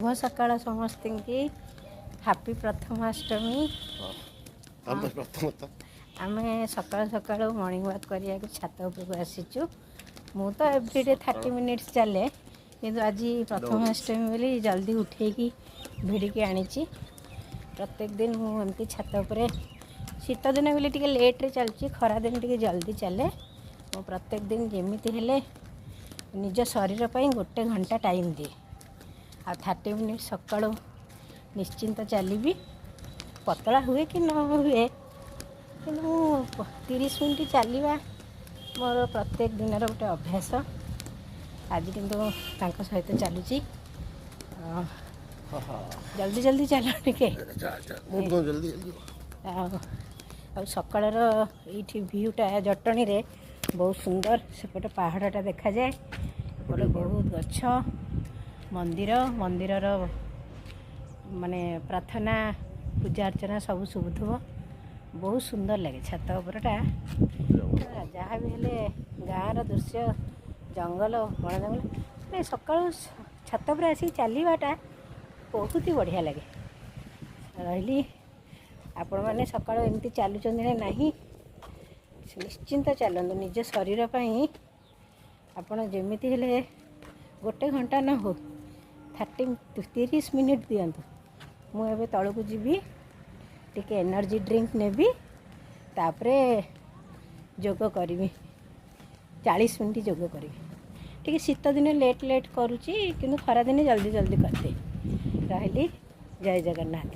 ଶୁଭ ସକାଳ ସମସ୍ତଙ୍କୁ। ହାପି ପ୍ରଥମାଷ୍ଟମୀ। ଆମ ପ୍ରଥମତଃ ଆମେ ସକାଳୁ ସକାଳୁ ମର୍ଣ୍ଣିଂ ୱାକ୍ କରିବାକୁ ଛାତ ଉପରକୁ ଆସିଛୁ। ମୁଁ ତ ଏଭ୍ରିଡେ 30 ମିନିଟ୍ସ ଚାଲେ, କିନ୍ତୁ ଆଜି ପ୍ରଥମାଷ୍ଟମୀ ବୋଲି ଜଲ୍ଦି ଉଠେଇକି ଭିଡ଼ିକି ଆଣିଛି। ପ୍ରତ୍ୟେକ ଦିନ ମୁଁ ଏମିତି ଛାତ ଉପରେ, ଶୀତ ଦିନ ବୋଲି ଟିକେ ଲେଟ୍ରେ ଚାଲୁଛି, ଖରାଦିନ ଟିକେ ଜଲ୍ଦି ଚାଲେ। ମୁଁ ପ୍ରତ୍ୟେକ ଦିନ ଯେମିତି ହେଲେ ନିଜ ଶରୀର ପାଇଁ ଗୋଟେ ଘଣ୍ଟା ଟାଇମ୍ ଦିଏ ଆଉ 30 ମିନିଟ୍ ସକାଳୁ ନିଶ୍ଚିନ୍ତ ଚାଲିବି। ପତଳା ହୁଏ କି ନ ହୁଏ, କିନ୍ତୁ ମୁଁ 30 ମିନିଟ୍ ଚାଲିବା ମୋର ପ୍ରତ୍ୟେକ ଦିନର ଗୋଟେ ଅଭ୍ୟାସ। ଆଜି କିନ୍ତୁ ତାଙ୍କ ସହିତ ଚାଲୁଛି। ଜଲ୍ଦି ଜଲ୍ଦି ଚାଲ ଟିକେ। ମୁଁ କଣ ଜଲ୍ଦି ଜଲ୍ଦି। ଆଉ ସକାଳର ଏଇଠି ଭିୟୁଟା ଜଟଣୀରେ ବହୁତ ସୁନ୍ଦର। ସେପଟେ ପାହାଡ଼ଟା ଦେଖାଯାଏ, ଏପଟେ ବହୁତ ଗଛ, ମନ୍ଦିର, ମନ୍ଦିରର ମାନେ ପ୍ରାର୍ଥନା, ପୂଜା ଅର୍ଚ୍ଚନା ସବୁ ଶୁଭୁଥିବ। ବହୁତ ସୁନ୍ଦର ଲାଗେ ଛାତ ଉପରଟା। ଯାହା ବି ହେଲେ ଗାଁର ଦୃଶ୍ୟ, ଜଙ୍ଗଲ, ବଣ ଜଙ୍ଗଲ, ମାନେ ସକାଳୁ ଛାତ ଉପରେ ଆସିକି ଚାଲିବାଟା ବହୁତ ହି ବଢ଼ିଆ ଲାଗେ। ରହିଲି। ଆପଣମାନେ ସକାଳୁ ଏମିତି ଚାଲୁଛନ୍ତି ନା ନାହିଁ? ନିଶ୍ଚିନ୍ତ ଚାଲନ୍ତୁ। ନିଜ ଶରୀର ପାଇଁ ଆପଣ ଯେମିତି ହେଲେ ଗୋଟେ ଘଣ୍ଟା ନ ହଉ, 30 ମିନିଟ୍ ଦିଅନ୍ତୁ। ମୁଁ ଏବେ ତଳକୁ ଯିବି, ଟିକେ ଏନର୍ଜି ଡ୍ରିଙ୍କ ନେବି, ତାପରେ ଯୋଗ କରିବି। 40 ମିନିଟ୍ ଯୋଗ କରିବି। ଟିକେ ଶୀତ ଦିନେ ଲେଟ୍ ଲେଟ୍ କରୁଛି, କିନ୍ତୁ ଖରାଦିନେ ଜଲ୍ଦି ଜଲ୍ଦି କରିଦିଏ। ରହିଲି, ଜୟ ଜଗନ୍ନାଥ।